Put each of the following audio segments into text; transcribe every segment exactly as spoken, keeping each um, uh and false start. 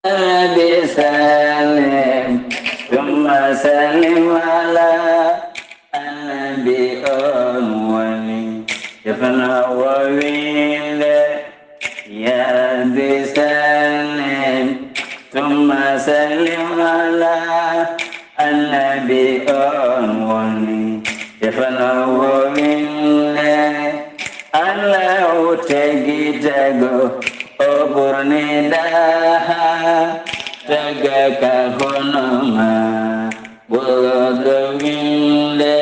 النبي سلم، ثم سلم على النبي، on woni defno wo winde. يا ربي سلم، ثم سلم على النبي، on woni defno wo winde. Allahu tagi tago, o ɓurni daha, tagaka hono ma ɓurɗo winde.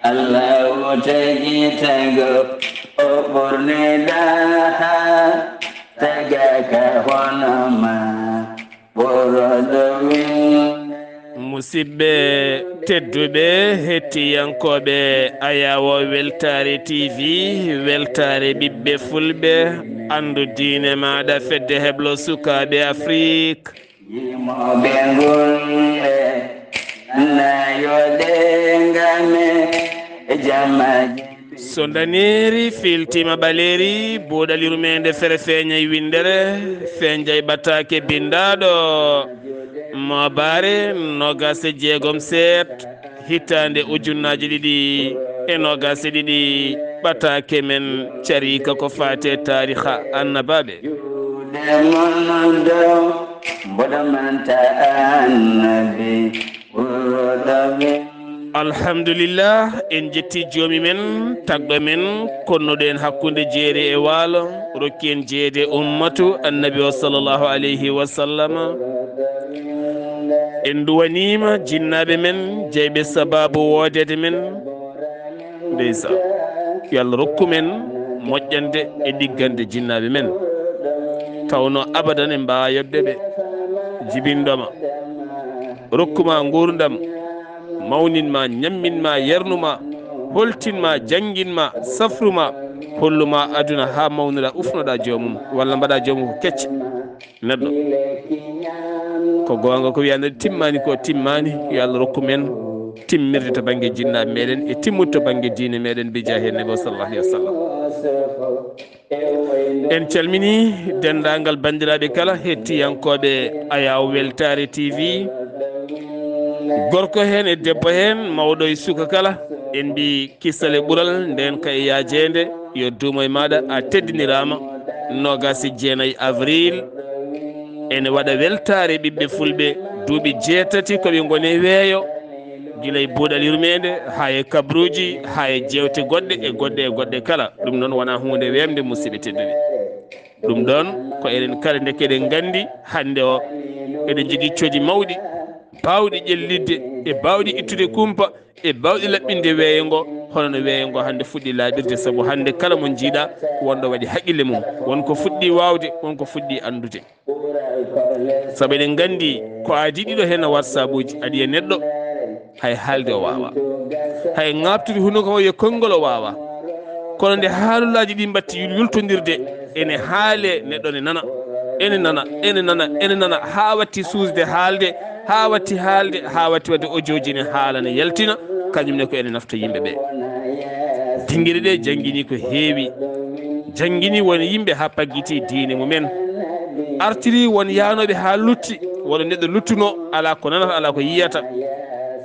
Allahu tagi tago, o ɓurni daha, tagaka hono ma ɓurɗo winde. Musidɓe tedduɓe, hettiyankooɓe Ayawo Weltaare T V, weltaare ɓiɓɓe fulɓe, anndu diine maaɗa, fedde heblo sukaaɓe Afrik. Yimooɓe ngulɓe, nanna yo ɗe ngame e jamma. So ndaneeri filtiima ɓaleeri, buuɗal yurmeende fere feeñay winndere, feeñjay ɓataake binndaaɗo. Moobaare noogaas e jeegom seet, hitaande ujunnaaji ɗiɗi e noogaas e ɗiɗi, ɓataake men cariika ko faati e taariha annabaaɓe. Juuɗe mon dow, mboɗo manta annabi, ɓurɗo min. Alhamdulillah, en jetti joomi men, tagɗo men, konnuɗo en hakkunde jeeri e waalo, rokki en jeeyede ummatu annabi o sallallahu alayhi wa sallam. En duwaniima jinnaaɓe men, jeyɓe sabaabu woodeede men. Ndeysaan. Yo Allah rokku men moƴƴande e ɗiggande jinnaaɓe men. Tawno abadan en mbaawa yoɓde ɓe. Jibinɗo ma. Rokku ma nguurndam. Mawnin ma, ñammin ma, yernu ma, holtin ma, janngin ma, safru ma, hollu ma aduna haa mawnuɗa, ufnoɗa joomum, walla mbaɗa joomum ko kecce. Neɗɗo. Ko goonga ko wiya neɗɗo timmaani ko timmaani, yo Allah rokku men timmirde to bannge jinnaaɓe meɗen e timmude to bannge diine meɗen bi jaahi Annabi o sallallahu alaihi wa sallam. En calmini denndaangal banndiraaɓe kala hettiyankooɓe Ayaw Weltaare T V. Gorko heen e debbo heen, mawɗo e suka kala, en mbi kisal e ɓural, ndeen ka e yaajeende, yo duumo e maaɗa, a teddiniraama. Noogaas e jeenayi avril, ene waɗa weltaare ɓiɓɓe fulɓe, duuɓi jeetati ko ɓe ngoni e weeyo, gila e buuɗal yurmeende, haa e kabruuji, haa e jeewte goɗɗe, e goɗɗe, e goɗɗe kala. Ɗum noon wonaa huunde weemde, musidɓe tedduɓe. Ɗum ɗoon ko enen kala ndeke eɗen nganndi hannde o eɗen njogii cooji mawɗi, baawɗi ƴellitde e baawɗi ittude kumpa e baawɗi laɓɓinde weeyo ngo, hono no weeyo ngo hannde fuɗɗi laaɓirde, sabu hannde kala mo njiiɗa wonɗo waɗi haqqille mum, won ko fuɗɗi waawde, won ko fuɗɗi anndude. Sabu eɗen nganndi ko aadi ɗiɗo heen a WhatsAppuuji, aadi e neɗɗo, hay haalde o waawaa. Hay ŋaaɓtude hunuko o e konngol o waawaa. Kono nde haalulaaji ɗi mbatti yul-, yultondirde, ene haalee, neɗɗo ne nana, ene nana, ene nana, ene nana, haa watti suusde haalde, haa watti haalde, haa watti waɗde ojooji ne haala ne yaltina, kañum ne ko ene nafta yimɓe ɓe. Dinngiri ɗe janngini ko heewi, janngini won yimɓe haa paggiti diine mumen. Artiri won yaanooɓe haa lutti, wano neɗɗo luttunoo, alaa ko nanata, alaa ko yiyata.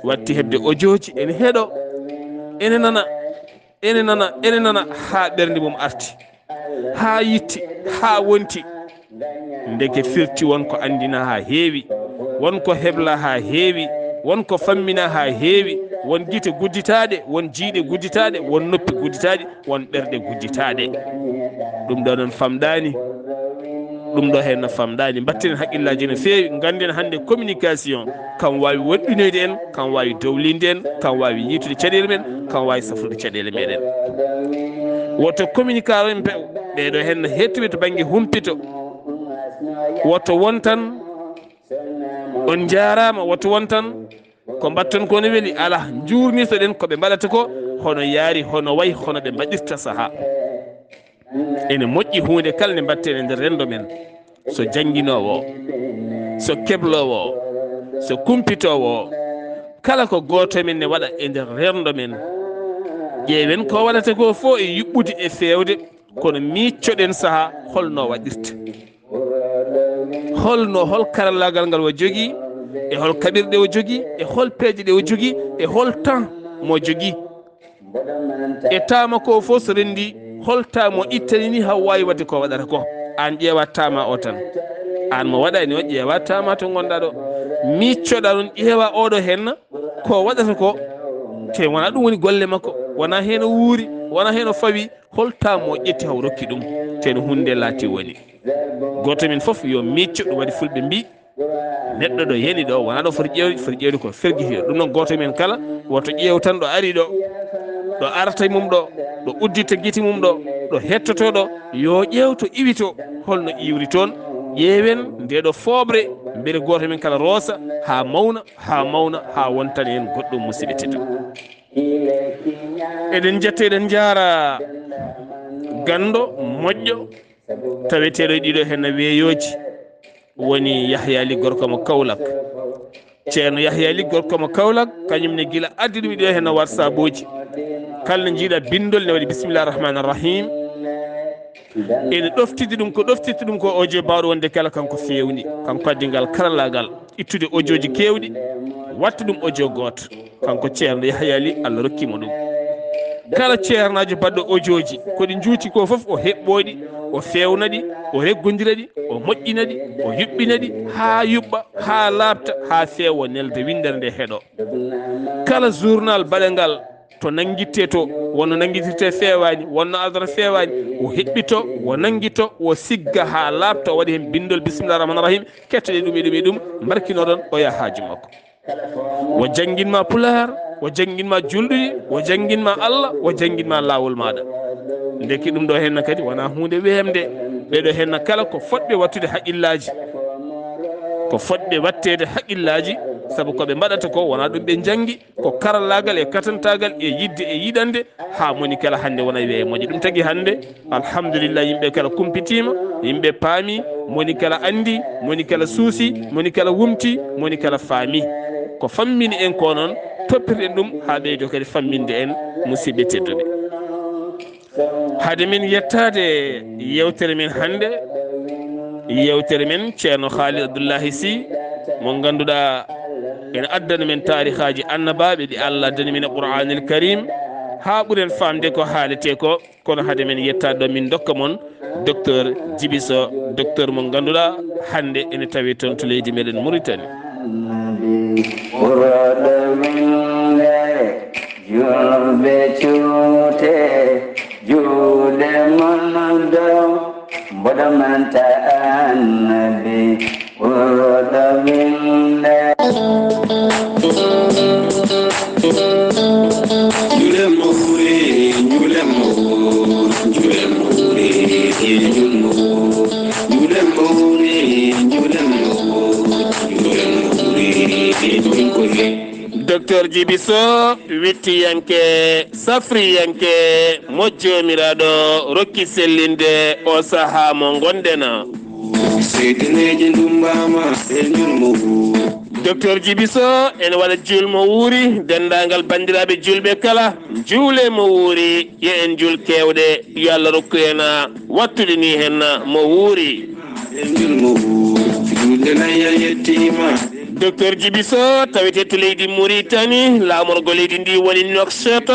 Watti heɓde ojooji, ene heɗo, ene nana, ene nana, ene nana, haa ɓernde mum arti, haa yitti, haa wonti. Ndeke firti won ko anndina haa heewi, won ko hebla haa heewi, won ko fammina haa heewi, won gite gudditaaɗe, won jiiɗe gudditaaɗe, won noppi gudditaaɗe, won ɓerɗe gudditaaɗe. Ɗum ɗo noon famɗaani. Ɗum ɗo heen no famɗaani. Mbatten haqqillaaji no feewi. Ngannden hannde communication, kam waawi woɗɗinoyde en, kam waawi dowlinde en, kam waawi yiitude caɗeele men, kam waawi safrude caɗeele meɗen. Woto communication en pe-, ɓeeɗo heen no heettuɓe to bannge humpito. Woto won tan, on njaaraama, woto won tan, ko mbaɗton ko ne weli, alaa, njuurnirtoɗen ko ɓe mbaɗata ko, hono yaari, hono wayi, hono ɓe mbaɗirta sahaa. Ene moƴƴi huunde kala nde mbaɗten e nder renndo men. So jannginoowo o, so kebloowo o, so kumpitoowo o, kala ko gooto e men ne waɗa e nder renndo men. Ƴeewen ko waɗata ko fof e yuɓɓude e feewde, kono miiccoɗen sahaa holno waɗirta. Holno, hol karallaagal ngal o jogii, e hol kaɓirɗe o jogii, e hol peeje ɗe o jogii, e hol temps mo jogii? E temps makko o fof so renndii, hol temps mo ittani ni haa waawi waɗde ko waɗata ko? Aan ƴeewa temps ma o tan. Aan mo waɗani o, ƴeewa temps ma to ngonɗaa ɗo. Miccoɗaa ɗoon, ƴeewa oɗo henna ko waɗata ko. Te wonaa ɗum woni golle makko, wonaa heen o wuuri, wonaa heen o fawi, hol temps mo ƴetti haw rokki ɗum? Te no huunde laati woni. Gooto men fof yo micco, ɗum waɗi fulɓe mbii, neɗɗo ɗo yani ɗo, wonaa ɗo foti ƴeewde, foti ƴeewde ko fergitiiɗo. Ɗum noon gooto men kala, woto ƴeew tan ɗo ari ɗo, ɗo arata e mum ɗo, ɗo uddita gite mum ɗo, ɗo hettoto ɗo, yo ƴeew to iwi to, holno iwri toon. Ƴeewen nde ɗo fooɓre, mbele gooto men kala roosa haa mawna, haa mawna, haa wontana en goɗɗum, musidɓe tedduɓe. Eɗen njetta, eɗen njaara ganndo moƴƴo, taweteeɗo e ɗiɗo heen weeyooji, woni Yahya Ly, gorko mo Kaolack. Ceerno Yahya Ly, gorko mo Kaolack, kañum ne gila addi ɗum e ɗiɗo heen WhatsAppuuji. Kala nde njiiɗa binndol ne waɗi bismillah rahman rahim. Ene ɗoftidi ɗum ko ɗoftirta ɗum ko audio baawɗo wonde kala kanko feewni, kanko addi ngal karallaagal, ittude audioji keewɗi, watta ɗum audio gooto. Kanko Ceerno Yahya Ly, Allah rokki mo ɗum. Kala ceernaajo baɗɗo audioji, ko ɗi njuuti ko fof, o heɓɓoo ɗi, o feewna ɗi, o reggondira ɗi, o moƴƴina ɗi, o yuɓɓina ɗi, haa yuɓɓa, haa laaɓta, haa feewa, nelda winndere nde heɗo. Kala journal baɗangal to nanngittee to, wonno nanngitirtee feewaani, wonno adara feewaani, o heɓɓito, o nanngito, o sigga haa laaɓta, o waɗi heen binndol bismillah rahman rahim, kettoɗee ɗum e ɗum e ɗum, mbarkinoɗon, o yaha haaju makko. O janngin ma Pulaar, o janngin ma juulɗuɗi, o janngin ma Allah, o janngin ma laawol maaɗa. Ndeke ɗum ɗo henna kadi wonaa huunde weemde. Ɓeɗo henna kala ko fotɓe wattude haqqillaaji. Ko fotɓe watteede haqqillaaji, sabu ko ɓe mbaɗata ko wonaa ɗum ɓe njanngi, ko karallaagal e katantaagal e yiɗde e yiɗande, haa moni kala hannde wona wiya e moƴƴo. Ɗum tagi hannde, alhamdulillah, yimɓe kala kumpitiima, yimɓe paami, moni kala anndi, moni kala suusi, moni kala wumti, moni kala faami. Ko fammini en ko noon, toppirɗen ɗum haa ɓeydo kadi famminde en, musidɓe tedduɓe. Hade min yettaade yewtere men hannde, yewtere men Ceerno Khalid Abdullahi Sy, mo ngannduɗaa ene addana men taarihaaji annabaaɓe ɗi Allah addani men e Qur'aanil Karim, haa ɓuren faamde ko haaletee ko. Kono hade men yettaade ɗo, min ndokka mon Docteur Djiby Sow, docteur mo ngannduɗaa hannde ene tawi toon to leydi meɗen Mauritanie. Ɓurɗo winde, julɓe cuute, juuɗe mon dow, mboɗo manta annabi, ɓurɗo winde. Njule mawre, njule mawre, njule mawre, njule mawre, njule mawre, njule mawre, njule mawre, njule mawre. Docteur Djiby Sow, wittiyanke, safriyanke, mo Joomiraaɗo rokki sellinde o sahaa mo ngonɗen. Seytaneeji ndummbaama e njulmo wuuri. Docteur Djiby Sow ene waɗa njulmo wuuri, denndaangal banndiraaɓe juulɓe kala, njuule mo wuuri, yo en njuul keewɗe, yo Allah rokku en wattude ni heen mo wuuri. E njulmo wuuri, juulde layya yettiima. Docteur Djiby Sow tawetee to leydi Mauritanie, laamorgo leydi ndi woni Nouakchott,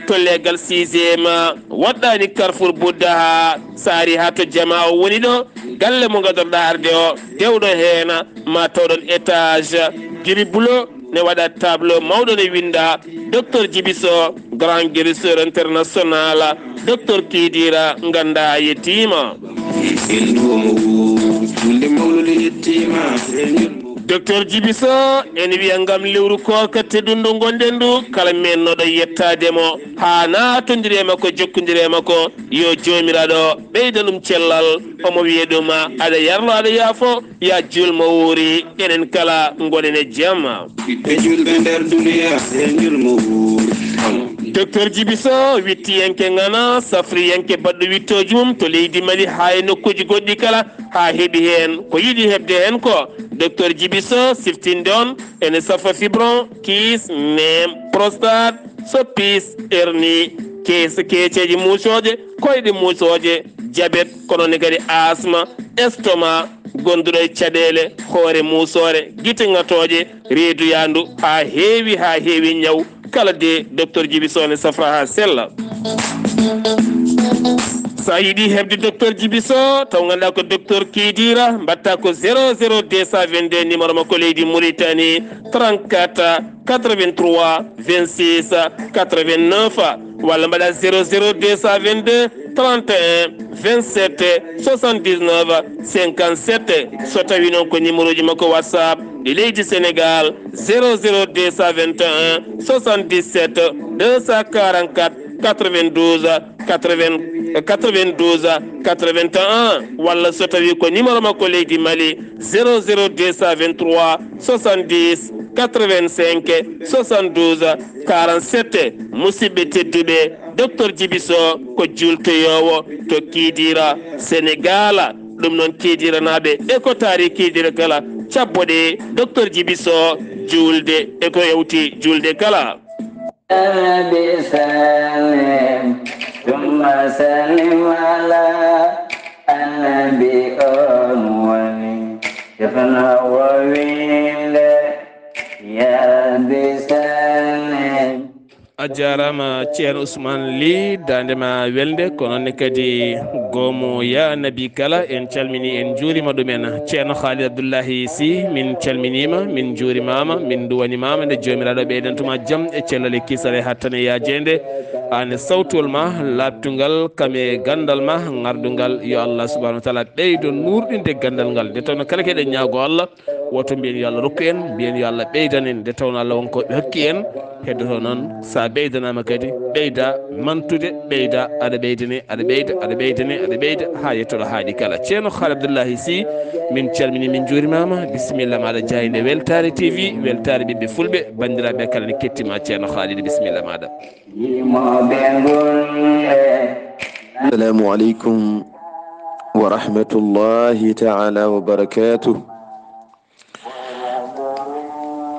to leegal sixième, waɗɗaani Carrefour Boudaha, saari haa to jamaa o woni ɗo, galle mo ngadorɗaa arde o, dewɗo heen, ma tawɗon étage, gris bleu, ne waɗa tableau mawɗo ne winnda, Docteur Djiby Sow, grand guérisseur international, Docteur Kidira, nganndaa yettiima. Enndu omo wuuri, julde mawlude yettiima, e njulmo. Docteur Djiby Sow ene wiya ngam lewru koorka teddundu ngonɗen ndu, kala mennooɗo yettaade mo, haa naatondiri e makko, jokkondiri e makko, yo Joomiraaɗo ɓeydan ɗum cellal. Omo wiya ɗum, aɗa yarlo, aɗa yaafo, ya julmo wuuri, enen kala ngonen e jam. Ɓiɓɓe julɓe nder duniya, e njulmo wuuri. Docteur Djiby Sow, wittiyanke ŋana, safriyanke baɗɗo wittooji mum to leydi Mali haa e nokkuuji goɗɗi kala, haa heɓi heen ko yiɗi heɓde heen ko. Docteur Djiby Sow siftinde on ene safa fibron, kiis, neem, prostate, soppis, hernie, kees, keeceeje muusooje, koyɗe muusooje, Jabet, kono ne kadi asma, estoma, gonduɗo e caɗeele hoore muusoore, gite ŋatooje, reedu yaandu haa heewi, haa heewi ñaw kala de, docteur Djiby Sow ne safra haa sella. Sa yiɗi heɓde docteur Djiby Sow, taw ngannduɗaa ko docteur Kidira, mbaɗta ko zéro zéro deux cent vingt-deux, numéro makko leydi Mauritanie, trente-quatre quatre-vingt-trois vingt-six quatre-vingt-neuf, walla mbaɗa zéro zéro deux cent vingt-deux trente et un vingt-sept soixante-dix-neuf cinquante-sept. So tawi noon ko numéro ji makko WhatsApp ɗi leydi Sénégal, zéro zéro deux cent vingt et un soixante-dix-sept deux cent quarante-quatre quatre-vingt-douze quatre-vingts, quatre-vingt-douze quatre-vingt-un, walla so tawi ko numéro makko leydi Mali, zéro zéro deux cent vingt-trois soixante-dix quatre-vingt-cinq soixante-douze quarante-sept. Musidɓe tedduɓe, docteur Djiby Sow ko jultoyoowo to Kidira, Sénégal. Ɗum noon, Kidiranaaɓe, e ko taari Kidira kala, cabboɗe docteur Djiby Sow juulde e ko hewti juulde kala. Annabi sallim, summa sallim ala annabi, on woni defno wowinde. Ya Rabbi sallim. A jaaraama, Ceerno Ousmane Ly, daande ma welde, ko noon ne kadi goomu ya Nabi kala. En calminii, en njuuriima ɗum en. Ceerno Khalid Abdullahi Sy, min calminiima, min njuurimaama, min nduwanimaama nde Joomiraaɗo ɓeydantuma jam e cellal e kisal e hattane yaajeende. Aan e sawtuwol ma laaɓtungal, kam e ganndal ma ŋardungal, yo Allah subhanahu wa taala ɓeydo nuurɗinde ganndal ngal. Nde tawno kala keɗen ñaago Allah, woto mbiyen yo Allah rokku en, mbiyen yo Allah ɓeydan en, nde tawno Allah won ko ɓe hokki en. Heddoto noon, sa ɓeydanaama kadi, ɓeyda mantude, ɓeyda, aɗa ɓeydane, aɗa ɓeyda, aɗa ɓeydane, aɗa ɓeyda, haa yettoɗo haaɗi kala. Ceerno Khalid Abdullahi Sy, min calmini, min njuurimaama. Bisimilla maaɗa jaaynde Weltaare T V, Weltaare ɓiɓɓe fulɓe, banndiraaɓe kala ne kettima. Ceerno Khalid, bisimilla maaɗa. Assalamu alaikum wa rahmatullahi ta'ala wa barakatuh.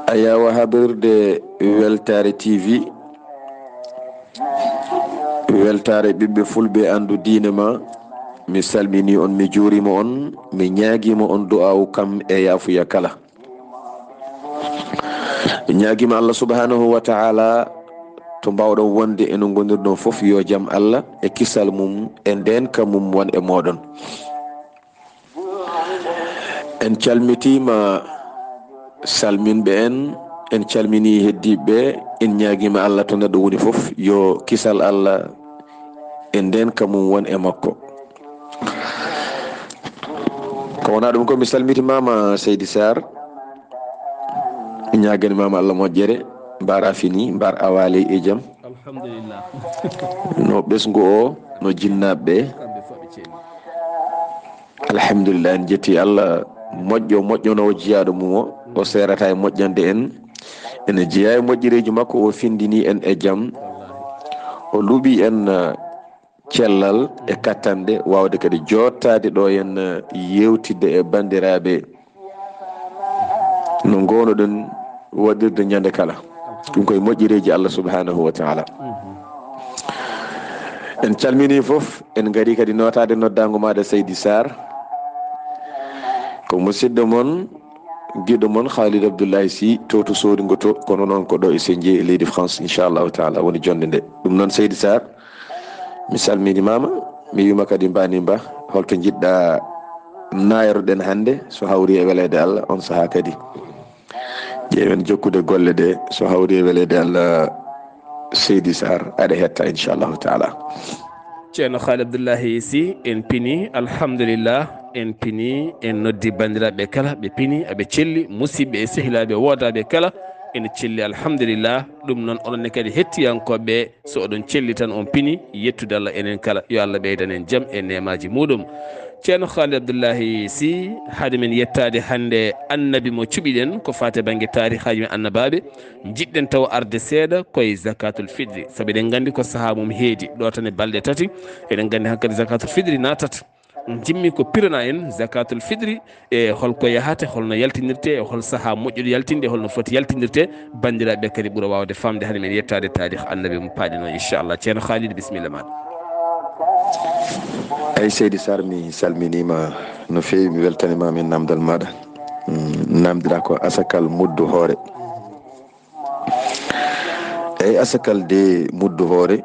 Ayawa haɓirde Weltaare T V, Weltaare ɓiɓɓe fulɓe, anndu diine ma. Mi salmini on, mi juurima on, mi ñaagima on du'aawu kam e yaafuya kala. Ñaagima Allah subhanahu wa ta'ala to mbawɗon wonde e no ngonirɗon fof, yo jam Allah e kisal mum e ndenka mum won e moɗon. En calmitiima salminɓe en, en calmini heddiiɓe, en ñaagiima Allah to neɗɗo woni fof, yo kisal Allah e ndenka mum won e makko. Ko wonaa ɗum ko mi salmitimaama Seydi Sarr, ñaagani maama Allah moƴƴere, mbaar a fini, mbaar a waali e jam. Alhamdulillah. No ɓesngu o, no jinnaaɓe ɓe. Kamɓe fof ɓe ceeni. Alhamdulillah, en jetti Allah moƴƴo, moƴƴo no o jiyaaɗo mum o, o seerata e moƴƴande en. Ene jeyaa e moƴƴereeji makko, o findini en e jam. O luɓi en, eh, cellal e kattanɗe, waawde kadi jooɗtaade ɗo en, eh, yeewtidde e banndiraaɓe no ngoonoɗen waɗirde ñande kala. Ɗum koye moƴƴereeji Allah subhanahu wa ta'ala. En calmini fof, en ngari kadi nootaade noddaango maaɗa Seydi Sarr. Ko musidɗo mon, giɗo mon Khalid Abdoulaye Sy, to to Sooringo to, kono noon ko ɗo e Senje e leydi France, inchallahu ta'ala, woni jonde nde. Ɗum noon Seydi Sarr, mi salminimaama, mi wiima kadi mbanimba, holto njiɗɗa nayroɗen hannde, so hawri e weleede Allah, on sahaa kadi. Ƴeewen jokkude golle ɗe, so hawri e weleede Allah, Seydi Sarr, aɗa hetta, inchallahu ta'ala. Ceerno Khalid Abdoulahi Sy, en pini, alhamdulillah, en pini, en noddi banndiraaɓe kala, ɓe pini, aɓe celli, musidɓe e sehilaaɓe woodaaɓe kala, ene celli, alhamdulillah. Ɗum noon, onon ne kadi hettiyankooɓe, so oɗon celli tan, on pini, yettude Allah enen kala. Yo Allah ɓeydan en jam e neemaaji muuɗum. Ceerno Khalid Abdoulahi Sy, hade men yettaade hannde annabi mo cuɓiɗen, ko faati bannge taarihaaji men annabaaɓe, njiɗɗen taw arde seeɗa koye zakatul fitri, sabu eɗen nganndi ko sahaa mum heedi, ɗo tan e balɗe tati, eɗen nganndi hankadi zakatul fitri naatat. Jimmi ko pirana en zakatul fitri, e holko yahata, holno yaltinirte, e hol sahaa moƴƴuɗo yaltinde, e holno foti yaltinirte, banndiraaɓe kadi ɓura waawde faamde hade men yettaade taarih annabi mo paaɗen o, inchallah. Ceerno Khalid, bisimilla maaɗa. Eyi, Seydi Sarr, mi salminiima no feewi, mi weltaniima min namdal maaɗa. Mm, namdiɗaa ko asakal muddu hoore. Eyi, asakal de muddu hoore,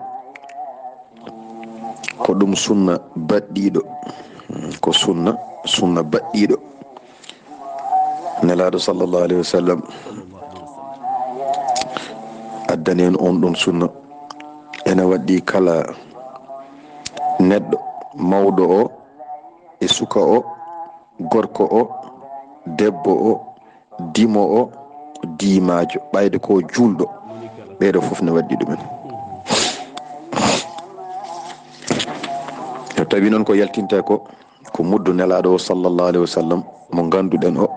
ko ɗum sunna baɗɗiiɗo. Mm, ko sunna, sunna baɗɗiiɗo. Nelaaɗo sallallahu alayhi wa sallam addani en on ɗon sunna. Ene waɗɗi kala neɗɗo, mawɗo o, e suka o, gorko o, debbo o, dimo o, diimaajo, ɓayde ko juulɗo. Ɓeeɗo fof ne waɗɗi ɗumen. So tawi noon ko yaltinte ko, ko muddu Nelaaɗo o sallallahu alayhi wa sallam mo ngannduɗen o,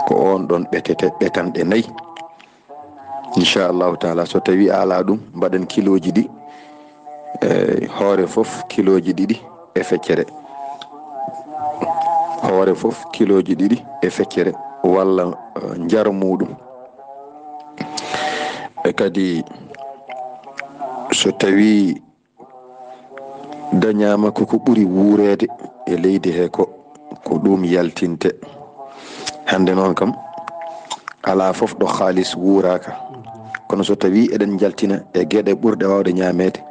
ko on ɗon ɓetete ɓetanɗe nayi. Inchallahu taala, so tawi a alaa ɗum, mbaɗen kilooji ɗi, e hoore fof kilooji ɗiɗi e feccere. Hoore fof kilooji ɗiɗi e feccere, walla, eh, njar muɗum. E kadi, so tawi dañaama ko ko ɓuri wuureede e leydi he ko, ko ɗum yaltinte. Hannde noon kam, alaa fof ɗo haalis wuuraaka. Kono so tawi eɗen njaltina e geɗe ɓurɗe waawde ñaameede,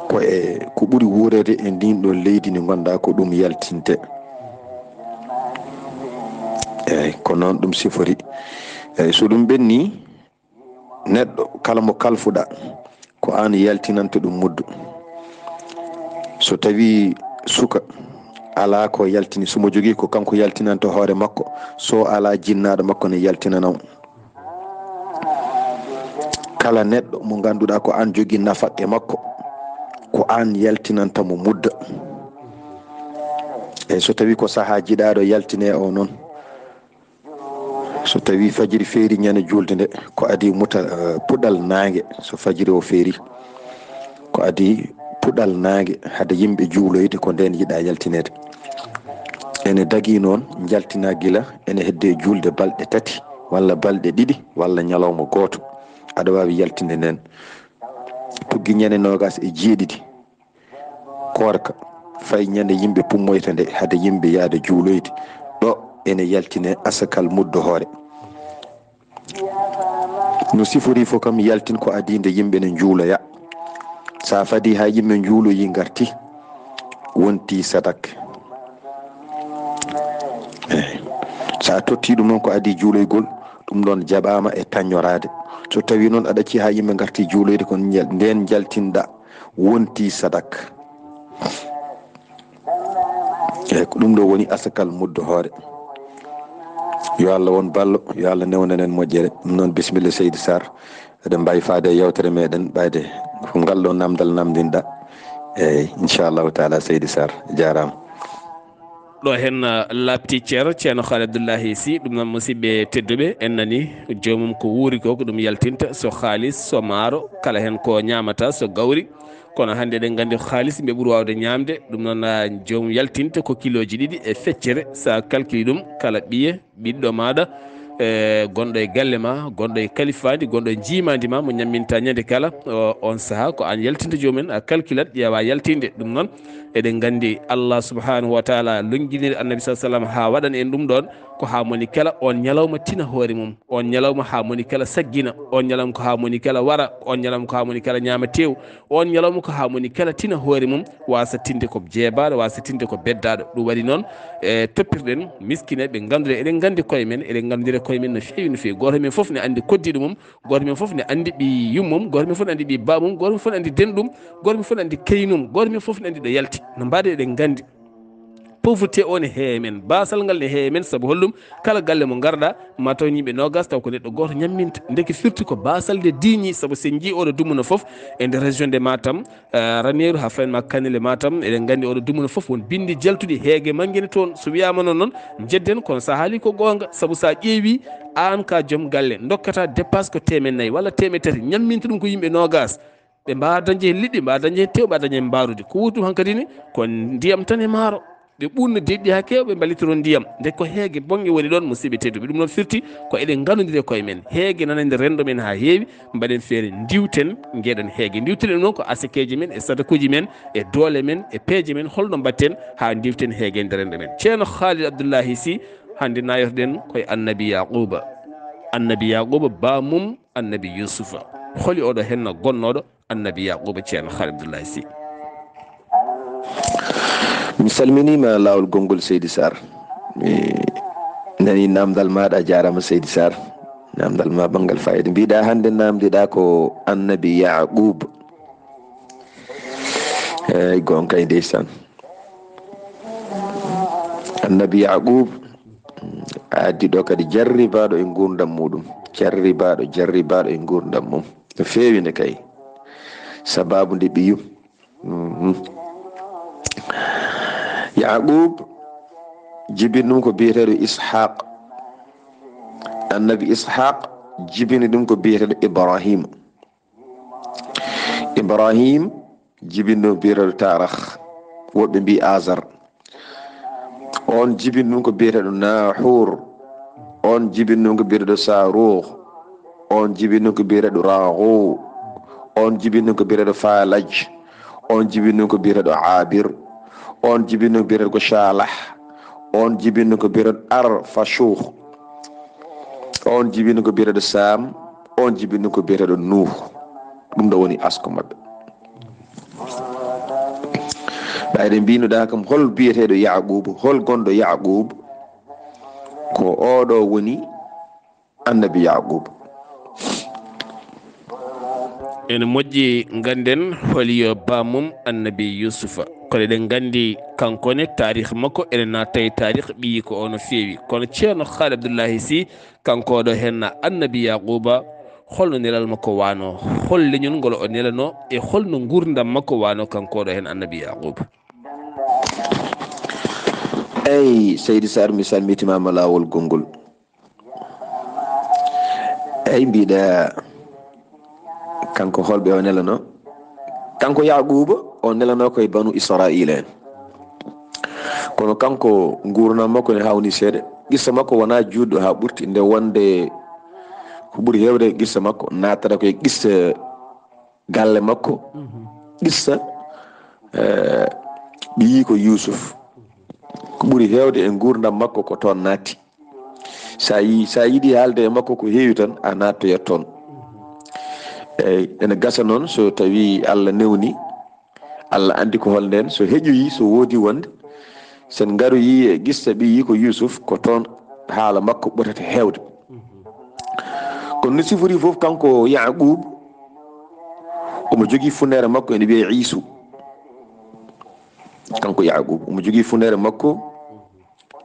ko e, ko ɓuri wuureede e ndin ɗon leydi ndi ngonɗaa ko ɗum yaltinte. Eyi, ko noon ɗum sifori. Eyi, so ɗum ɓenni, neɗɗo kala mo kalfuɗa, ko an yaltinanta ɗum muddu. So tawi suka alaa ko yaltini, so mo jogii ko kanko yaltinanta hoore makko, so alaa jinnaaɗo makko ne yaltinana mo. Kala neɗɗo mo ngannduɗaa ko an jogii nafaqqe makko, ko an yaltinanta mo mudda. E so tawi ko sahaa jiɗaaɗo yaltine o noon, so tawi fajiri feeri ñande juulde nde, ko adi muta, eh, puɗal naange, so fajiri o feeri, ko adi puɗal naange hade yimɓe juuloyde, ko nden yiɗa yaltineede. Ene dagi noon njaltina gila ene hedde juulde balɗe tati walla balɗe ɗiɗi walla ñalawma gooto. Aɗa waawi yaltinde nden. Tuggi ñande noogas e jeeɗiɗi koorka, fay ñande yimɓe pummoyta nde, hade yimɓe yaade juuloyde. Ɗo ene yaltine asakal muddo hoore. No sifori fof kam, yaltin ko adii nde yimɓe ne njuuloya. Sa fadi haa yimɓe njuuloyi ngarti, wonti sadak. Eey. Sa totti ɗum noon ko adii juuloygol, ɗum ɗon jaɓaama e tañoraade. So tawi noon aɗa acci haa yimɓe ngarti juuloyde, ko njal-, nden njaltinɗa, wonti sadak. Eey, ko ɗum ɗo woni asakal muddo hoore. Yo Allah won ballo, yo Allah newnanen moƴƴere. Ɗum noon, bisimilla, Seydi Sarr. Eɗen mbaawi faade e yewtere meɗen, ɓayde ko ngal ɗo namdal namdinɗa. Eey, inchallahu taala, Seydi Sarr, jaaraama. Ɗo heen, uh, laaɓti Ceerno, Ceerno Haali Abdullahi Sy. Ɗum noon, musidɓe tedduɓe, en nani joomum ko wuuri ko, ko ɗum yaltinta, so haalis, so maaro, kala heen ko ñaamata, so gawri. Kono hannde eɗen nganndi ko haalis ɓe ɓuri waawde ñaamde. Ɗum noon, uh, joomum yaltinte ko kilooji ɗiɗi e feccere. So a calculi ɗum, kala ɓiye, ɓiɗɗo maaɗa, e gonɗo e galle ma, gonɗo e kalifaandi, gonɗo e njiimaandi ma, mo ñamminta ñande kala, o, on sahaa ko aan yaltinta joomum en, a calculat, ƴeewa yaltinde. Ɗum noon, eɗen nganndi Allah subhanahu wa taala longiniri Annabi sallallahu alaihi wasallam haa waɗan en ɗum ɗoon, ko haa moni kala on ñalawma tina hoore mum, on ñalawma haa moni kala saggina, on ñalawma ko haa moni kala wara, on ñalawma ko haa moni kala ñaama teew, on ñalawma ko haa moni kala tina hoore mum, waasa tinde ko jeebaaɗo, waasa tinde ko beddaaɗo. Ɗum waɗi noon, e toppirɗen miskineeɓe, ngannduɗen eɗen nganndi koye men, eɗen nganndira koye men no feewi, no feewi. Gooto men fof ne anndi koddiiɗo mum, gooto men fof ne anndi ɓii yummum, gooto men fof ne anndi ɓii baamum, gooto men fof ne anndi denɗum, gooto men fof ne anndi keynum, gooto men fof ne anndi ɗo yalti. No mbaɗen eɗen nganndi. Pauvreté o ne heewi men, baasal ngal ne heewi men, sabu holɗum? Kala galle mo ngarɗa, ma taw yimɓe noogas, taw ko neɗɗo gooto ñamminta. Ndeke firti ko baasal nde diiñi, sabu sen njii oɗo dumunna fof, e nder région de Matam, eh, Raneeru, haa fayin ma Kanel e Matam, eɗen nganndi oɗo dumunna fof won binndi jaltuɗi heege mannge ne toon. So wiyaama noon, noon, njedden, kono so a haali ko goonga, sabu so a ƴeewi, aan ka joom galle, ndokkata dépasse ko teemeɗɗe nayi walla teemeɗɗe tati, ñamminta ɗum ko yimɓe noogas. Ɓe mbaawa dañde heen liɗɗi, mbaawa dañde heen tew, mbaawa dañde heen mbaarudi. Ko wuurti ɗum hankadi ni, ko ndiyam tan e maaro. ɓe ɓuurna deeƴi haa keewa, ɓe mballitoron ndiyam. Nde ko heege bonnge woni ɗoon, musidɓe tedduɓe. Ɗum noon firti ko eɗen nganndondiri e koye men. Heege nana nder renndo men haa heewi, mbaɗen feere ndiwten ngeeɗan heege. Ndiwten ɗum noon ko asakeeji men, e sadakuuji men, e doole men, e peeje men, holno mbaɗten haa ndiwten heege nder renndo men. Ceerno Khalid Abdullahi Sy, hannde nayorɗen koye Annabi Yaquuba. Annabi Yaquuba, baamum Annabi Yuusufa. Holi oɗo henna gonnooɗo Annabi Yaquuba, Ceerno Khalid Abdullahi Sy? Mi salminiima laawol gonngol, Seydi Sarr. Mi nani naamndal maaɗa, a jaaraama, Seydi Sarr. Naamndal ma banngal faayiida. Mbiɗa hannde naamndiɗa ko Annabi Yaquub. Eey, goonga kay, ndeysaan. Annabi Yaquub, a addi ɗo kadi jarribaaɗo e nguurndam muuɗum. Jarribaaɗo, jarribaaɗo e nguurndam mum. No feewi ne kay. Sabaabu nde ɓiyum. Mhm. Yaquub jibini ɗum ko biyeteeɗo Ishaq. Annabi Ishaq jibini ɗum ko biyeteeɗo Ibrahim. Ibrahim jibini ɗum biyeteeɗo Tarakh. Woɓɓe mbi Azar. On jibini ɗum ko biyeteeɗo Nahur. On jibini ɗum ko biyeteeɗo Sarukh. On jibini ɗum ko biyeteeɗo Rahu. On jibini ɗum ko biyeteeɗo Falaj. On jibini ɗum ko biyeteeɗo Abir. On jibini ɗum ko biyeteeɗo ko Shalah. On jibini ɗum ko biyeteeɗo Arfashuh. On jibini ɗum ko biyeteeɗo Sam. On jibini ɗum ko biyeteeɗo Nuh. Ɗum ɗo woni asko maɓɓe. Ɓayde mbinoɗa kam, hol biyeteeɗo Yaquub, hol gonɗo Yaquub? Ko oɗo woni Annabi Yaquub. Ene moƴƴi ngannden holi yo baamum Annabi Yuusufa. Kono eɗen nganndi kanko ne, taarih makko ene naata e taarih ɓiyi ko o no feewi. Kono Ceerno Khalid Abdullahi Sy, kanko oɗo henna Annabi Yaquuba, holno nelal makko wano? Hol leñol ngol o nelano? E holno nguurndam makko wano, kanko oɗo hen Annabi Yaquuba? Eey, Seydi Sarr, mi salmitimaama laawol gonngol. Eey, mbiɗa, kanko holɓe o nelano? Kanko Yaquuba, o nelano koye Banu Israa'iila en. Kono kanko, nguurndam makko ne hawni seeɗa. Qissa makko wonaa juutɗo haa ɓurti, nde wonde ko ɓuri heewde qissa makko naatata koye qissa galle makko, qissa, eh, ɓiyiiko Yuusuf. Ko ɓuri heewde e nguurndam makko ko toon naatti. Sa yi-, sa yiɗi haalde e makko ko heewi tan, a naattoyat toon. Eey, ene gasa noon so tawi Allah newni, Allah anndi ko hol nden, so heƴoyi, so woodi wonde, sen ngaroyi e qissa ɓiyiiko Yuusuf, ko toon haala makko ɓurata heewde. Kono no sifori fof, kanko Yaquub, omo jogii funneere makko ene wiyee Iisu. Kanko Yaquub, omo jogii funneere makko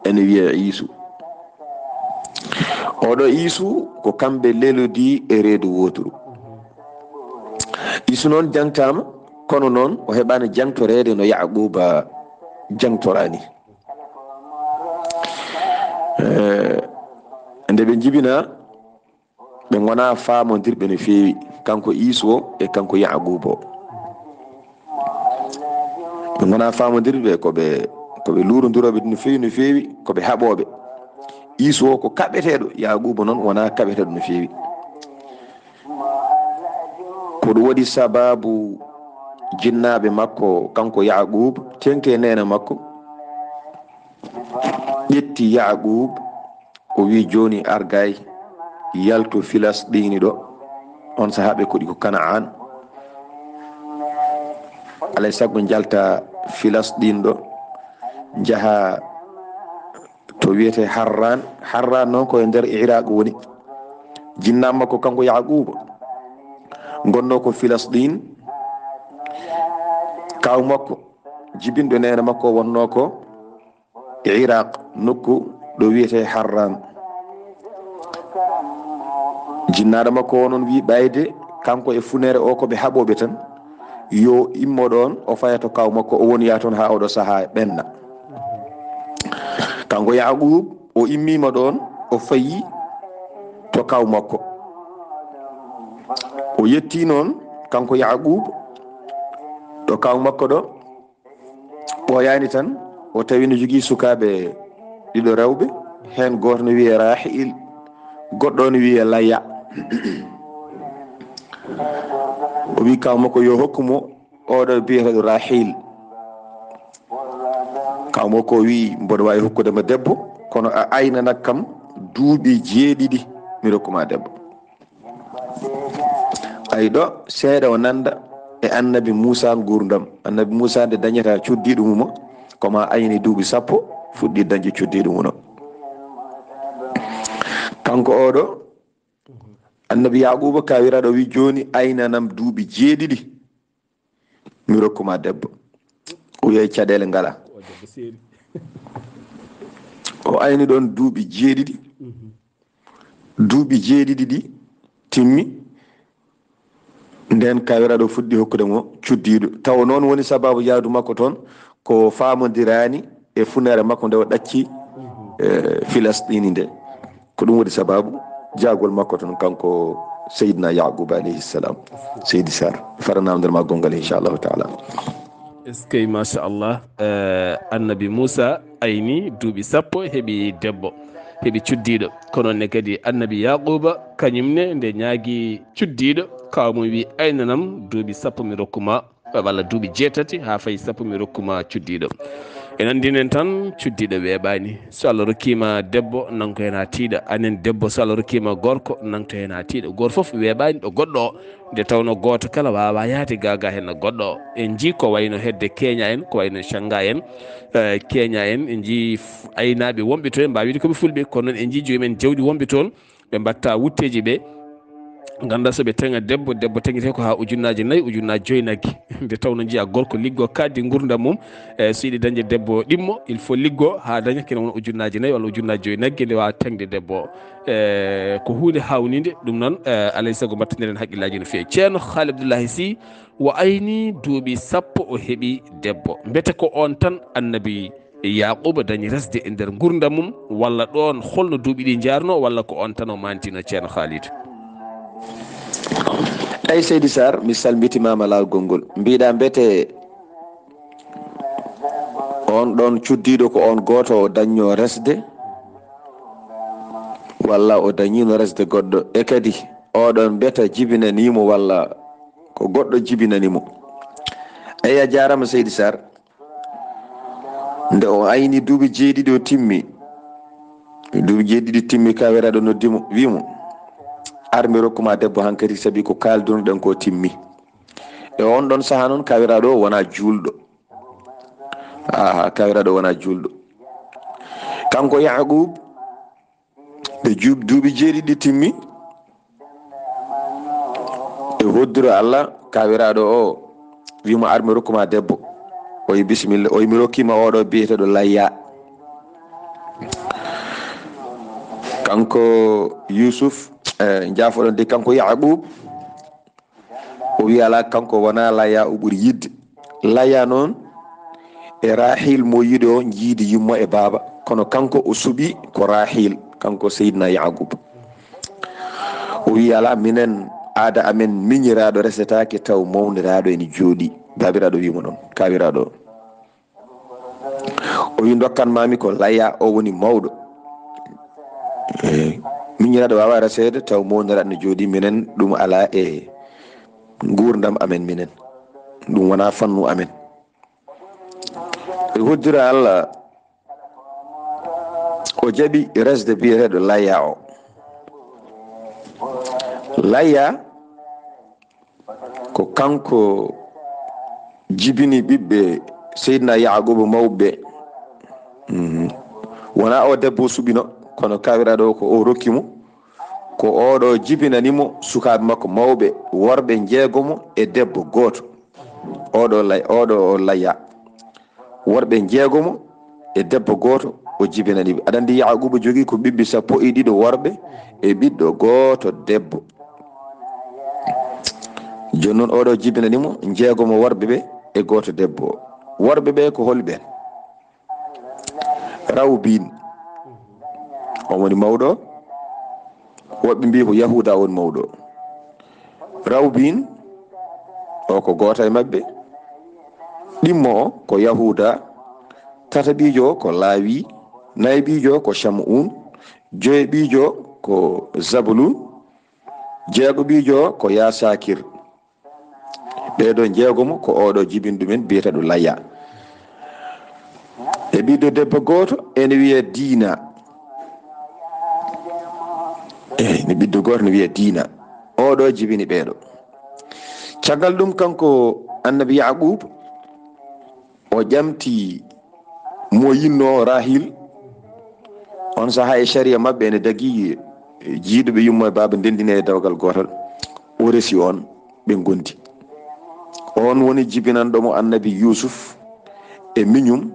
ene wiyee Iisu. Oɗo Iisu ko kamɓe lelodii e reedu wooturu. Iisu noon jaŋtaama, kono noon o heɓaani jaŋtoreede no Yaquuba jaŋtoraani. Eh, nde ɓe njibinaa, ɓe ngonaa faamondirɓe no feewi, kanko Iisu o e kanko Yaquuba o. Ɓe ngonaa faamondirɓe, ko ɓe, ko ɓe luurondurooɓe no feewi, no feewi, ko ɓe haɓooɓe. Iisu o ko kaɓeteeɗo, Yaquuba noon wonaa kaɓeteeɗo no feewi. Ko ɗum waɗi sabaabu jinnaaɓe makko, kanko Yaquuba, teŋti e neene makko, ƴetti Yaquuba, o wi, "Jooni ar gay, yaltu Filasɗiini ɗo." On sahaa ɓe koɗi ko Kana'an. Alay sago njalta Filasɗiin ɗo, njaha to wiyetee Harran. Harran noon ko e nder Iraq woni. Jinnaa makko kanko Yaquuba ngonnoo ko Filasɗiin. Kaaw makko, jibinɗo neene makko, wonnoo ko Iraq, nokku ɗo wiyetee Harran. Jinnaaɗo makko o noon wi ɓayde kanko e funere o ko ɓe haɓooɓe tan, yo immo ɗoon, o faya to kaaw makko, o woniya toon haa oɗo sahaa ɓenna. Kanko Yaquub, o immiima ɗoon, o fayi to kaaw makko. O yetti noon, kanko Yaquub, ɗo kaaw makko ɗo, ɓooyaani tan, O tawi no jogii sukaaɓe ɗiɗo rewɓe, heen gooto no wiyee Rahil, goɗɗo no wiyee Laya. O wii kaaw makko yo hokku mo oɗo biyeteeɗo Rahil. Kaaw makko o wii, "Mboɗo waawi hokkude ma debbo, kono a aynanat kam duuɓi jeeɗiɗi, mi rokku ma debbo." Ay ɗo, seeɗa o nanda e annabi Muusa nguurndam. Annabi Muusa nde dañata cuddiiɗo mum o, ko ma ayni duuɓi sappo, fuɗɗi dañde cuddiiɗo mum o. Kanko oɗo, annabi Yaquuba kawiraɗo wi, "Jooni aynanam duuɓi jeeɗiɗi, mi rokku ma debbo." O wiya caɗeele ngala. O debbo seeri. O ayni ɗon duuɓi jeeɗiɗi. Duuɓi jeeɗiɗi ɗi timmi, nden kawiraɗo fuɗɗi hokkude mo cuddiiɗo. Taw noon woni sababu yaadu makko toon, ko faamondiraani e funeere makko nde o ɗacci, eh, Filastini nde. Ko ɗum woni sababu jaagol makko toon, kanko Seydina Yaquba alayhi salam. Seydi Sarr, faranama nder ma gonngal, inchallahu taala. Eskey, machallah. Eh, annabi Moussa ayni duuɓi sappo, heɓi debbo, heɓi cuddiiɗo. Ko noon ne kadi annabi Yaquba, kañum ne nde ñaagi cuddiiɗo, kaw mum wi, "Aynanam duuɓi sappo mi rokkuma, walla duuɓi jeetati haa fayi sappo mi rokkuma cuddiiɗo." En anndinen tan, cuddiiɗo weeɓaani. So Allah rokkiima debbo, nangto heen haa tiiɗa. Anen debbo, so Allah rokkiima gorko, nangto heen haa tiiɗa. Gooto fof weeɓaani ɗo goɗɗo o. Nde tawnoo gooto kala waawaa yahde gaa gaa heen no goɗɗo o. En njii ko wayno hedde Keña en, ko wayno Cannga en, eh, Keña en, en njii f-, aynaaɓe wonɓe toon, en mbaawii wiide ko ɓe fulɓe, kono noon en njii joomum en jawdi wonɓe toon, ɓe mbaɗta wutteeji ɓe. Nganndaa so ɓe teŋa debbo, debbo teŋetee ko haa ujunnaaje nayi, ujunnaaje joyi nagge. Nde tawnoo njiyaa gorko liggoo kaaɗdi nguurndam mum, eh, so yiɗi dañde debbo ɗimmo, il faut liggoo haa daña kene wona ujunnaaje nayi walla ujunnaaje joyi nagge nde waawa teŋde debbo o. Eh, ko huunde haawninde, ɗum noon, eh, alay sago mbattaniren hakkillaaji no feewi. Ceerno Haali Abdullahi Sy, o ayni duuɓi sappo o heɓi debbo. Mbete ko oon tan annabi Yaquba dañi resde e nder nguurndam mum, walla ɗoon holno duuɓi ɗi njaarnoo, walla ko oon tan o maantino, Ceerno Khalid? Eyi, Seydi Sarr, mi salmitimaama laawol ngol. Mbiɗa mbete on ɗon cuddiiɗo ko on gooto o dañnoo resde, walla o dañiino resde goɗɗo, e kadi oɗon mbeta jibinaniimo, walla ko goɗɗo jibinani mo? Eyi, a jaaraama, Seydi Sarr. Nde o ayni duuɓi jeeɗiɗi o timmi, duuɓi jeeɗiɗi timmi, kawiraɗo noddi mo, wi mo, "Ar mi rokku ma debbo hankadi, sabi ko kaaldunoɗen ko timmi." E on ɗon saha noon, kawiraɗo o wona juulɗo. Aha, kawiraɗo o wona juulɗo. Kanko Yaqub, ɓe juub-, duuɓi jeeɗiɗi timmi. E hoddiro Allah, kawiraɗo o wi mo, "Ar mi rokku ma debbo." O wi, "Bisimilla." O wi, "Mi rokki ma oɗo biyeteɗo Layya." Kanko Yusuf, eh, jaafoɗon de, kanko Yaqub, o wi, "Alaa, kanko wona Layya o ɓuri yidde." Layya noon e Rahil mo yiɗi o, jiidi yumma e baaba, kono kanko o suɓi ko Rahil, kanko Seydina Yaqub. O wi, "Alaa, minen aada amen miñiraaɗo resetaake taw mawniraaɗo ene jooɗii." Baabiraaɗo wi mo noon, kawiraaɗo o. O wi, "Ndokkan mami ko Layya, o woni mawɗo." Eh, miñiraaɗo waawaa reseede taw mawniraaɗo ne jooɗii, minen ɗum alaa e nguurndam amen minen. Ɗum wonaa fannu amen. E hoddira Allah, o jaɓi resde biyeteeɗo Layya o. Layya ko kanko jibini ɓiɓɓe Seydina Yaquba mawɓe. Mhm. Wona o debbo o suɓino, kono kawiraɗo o ko o rokki mo. Ko oɗo jibinani mo sukaaɓe makko mawɓe, worɓe njeegomo e debbo gooto. Oɗo lay-, oɗo o Layya. Worɓe njeegomo e debbo gooto o jibinani ɓe. Aɗa anndi Yaquba jogii ko ɓiɓɓe sappo e ɗiɗo worɓe e ɓiɗɗo gooto debbo. Jooni noon oɗo jibinani mo njeegomo worɓe ɓe e gooto debbo. Worɓe ɓe ko holi ɓen? Rawbin, on woni mawɗo. Woɓɓe mbii ko Yahuuda woni mawɗo. Rawbin o ko gooto e maɓɓe. Ɗimmo o ko Yahuuda. Tataɓiijo ko Laawi, nayaɓiijo ko Camu'un, joyaɓiijo ko Zabulun, jeegoɓiijo ko Yasakir. Ɓeeɗo njeegomo ko oɗo jibini ɗumen biyeteeɗo Laya. E ɓiɗɗo debbo gooto ene wiya Diina. Eyi, ne ɓiɗɗo gooto ne wiya Diina. Oɗo jibini ɓeeɗo. Caggal ɗum, kanko annabi Yaqub, o ƴamti mo yinnoo, Rahil. On sahaa e sariya maɓɓe ene dagi jiiduɓe yumma e baaba ndenndine e dewgal gootal. O resi on, ɓe ngondi. On woni jibinanɗo mo annabi Yusuf e miñum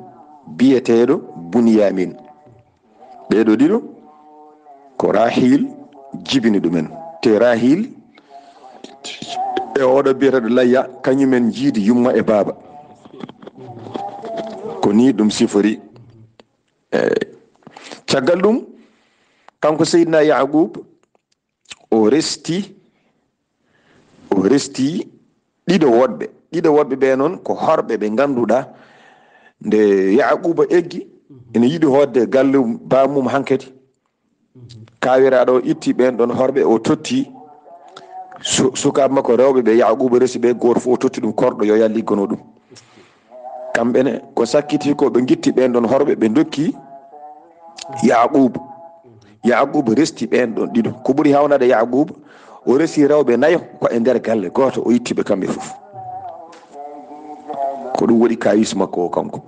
biyeteeɗo Bunyamin. Ɓeeɗo ɗiɗo ko Rahil jibini ɗumen. Te Rahil e oɗo biyeteeɗo Layya, kañumen njiidi yumma e baaba. Ko ni ɗum sifori. Eh, caggal ɗum, kanko Seydina Yaqub, o resti, o resti ɗiɗo woɗɓe. Ɗiɗo woɗɓe ɓe noon ko horɓe ɓe ngannduɗaa, nde Yaquba eggi, ene yiɗi hootde galle baamum hankadi. Kaawiraaɗo o itti ɓeen ɗoon horɓe, o totti su-, sukaaɓe makko rewɓe ɓe Yaquba resi ɓe, gooto fof o totti ɗum korɗo yo yah liggano ɗum. Kamɓe ne, ko sakkiti ko ɓe ngitti ɓeen ɗoon horɓe, ɓe ndokki Yaqub. Yaqub resti ɓeen ɗoon ɗiɗo. Ko ɓuri hawnaade Yaqub, o resi rewɓe nayo ko e nder galle gooto, o itti ɓe kamɓe fof. Ko ɗum waɗi kayis makko o kanko.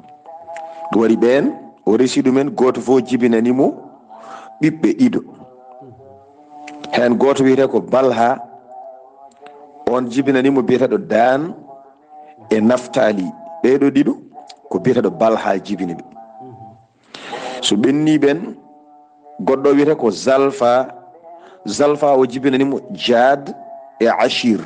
Ɗum waɗi ɓeen, o resi ɗumen, gooto fof jibinani mo ɓiɓɓe ɗiɗo. Heen gooto wiyetee ko Balha, on jibinani mo biyeteeɗo Dan e Naftali. Ɓee ɗoo ɗiɗo ko biyeteeɗo Balha jibini ɓe. So ɓenni ɓeen, goɗɗo wiyetee ko Zalfa. Zalfa o jibinani mo Jad e Ashir.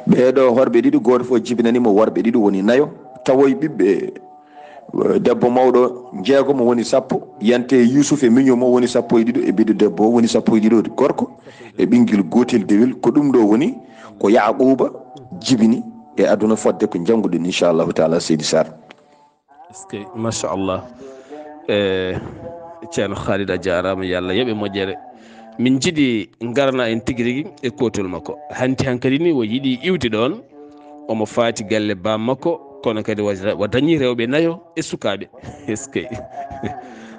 Ɓee ɗoo horɓe ɗiɗo, gooto fof jibinani mo worɓe ɗiɗo, woni nayo. Tawoy ɓiɓɓe, eh, debbo mawɗo jeegomo woni sappo, yante Yusuf e miño mo woni sappo e ɗiɗo, e ɓiɗɗo debbo o woni sappo e ɗiɗo gorko, e ɓinngel gootel dewel. Ko ɗum ɗo woni ko Yaquba jibini e aduna, fodde ko njannguɗen, inchallahu taala, seydi Sarr. Est-ce que, machallah. E, Ceerno Khalid, a jaaraama, yo Allah yoɓe moƴƴere. Min njiɗi ngarana en tigi rigi e kootol makko. Hanti hankadi ni o yiɗi iwde ɗoon, omo faati galle baam makko, kono kadi wa, wa dañi rewɓe nayo e sukaaɓe. Est-ce que?